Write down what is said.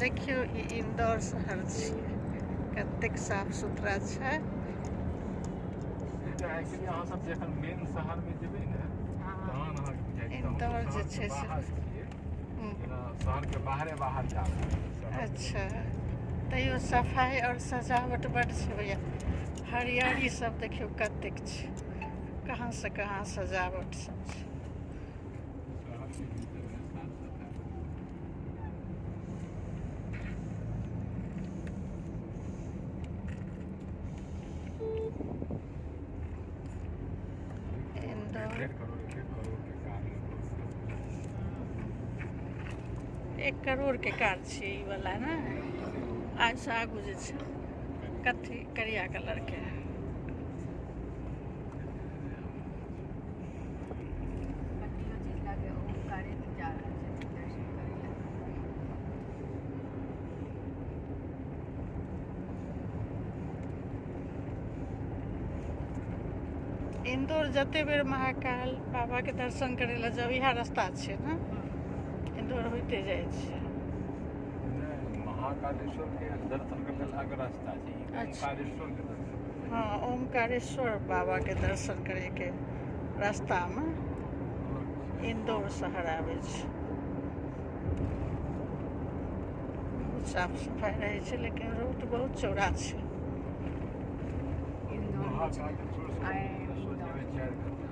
देखियौ ई इंदौर शहर छियै, कतेक साफ सुथरा छै। एक्चुअली अहाँ सब जखन मेन शहर मे जेबै ने तहन अहाँके बुझाइत। इंदौर जे छै से बाहर छियै, जेना शहर के बाहरे बाहर जा रहल छियै। अच्छा, तैयो सफाइ आओर सजावट बड्ड छै भैया। हरियाली सब देखियौ कतेक छै, कहाँ से कहाँ सजावट सब छै। शहर के भीतर मे साफ सफाइ। इंदौर 1.5 करोड़, 1.5 करोड़ के कार लगभग। 1 करोड़ के कार छियै ई वाला ने? आइसँ आगू जे छै, कथी करिया कलर के। पट्टियो चीज लागे ओमकारे जा रहल छथिन दर्शन करै लए। इंदौर जते बेर महाकाल बाबा के दर्शन करै लए जाउ, इएह रास्ता छै ने? इंदौर होइते जाइ छै। नहि, महाकालेश्वर के दर्शन के लेल अलग रास्ता छै ई। ओमकारेश्वर के दर्शन करै लेल। हँ, ओमकारेश्वर बाबा के दर्शन करैके रास्तामे अलग छै। इंदौर शहर आबै छै। बहुत साफ सफाइ रहै छै, लेकिन रोड बहुत चौड़ा छै। इंदौर महाकालेश्वर से आइ ओमकारेश्वर जेबै 4 घंटा।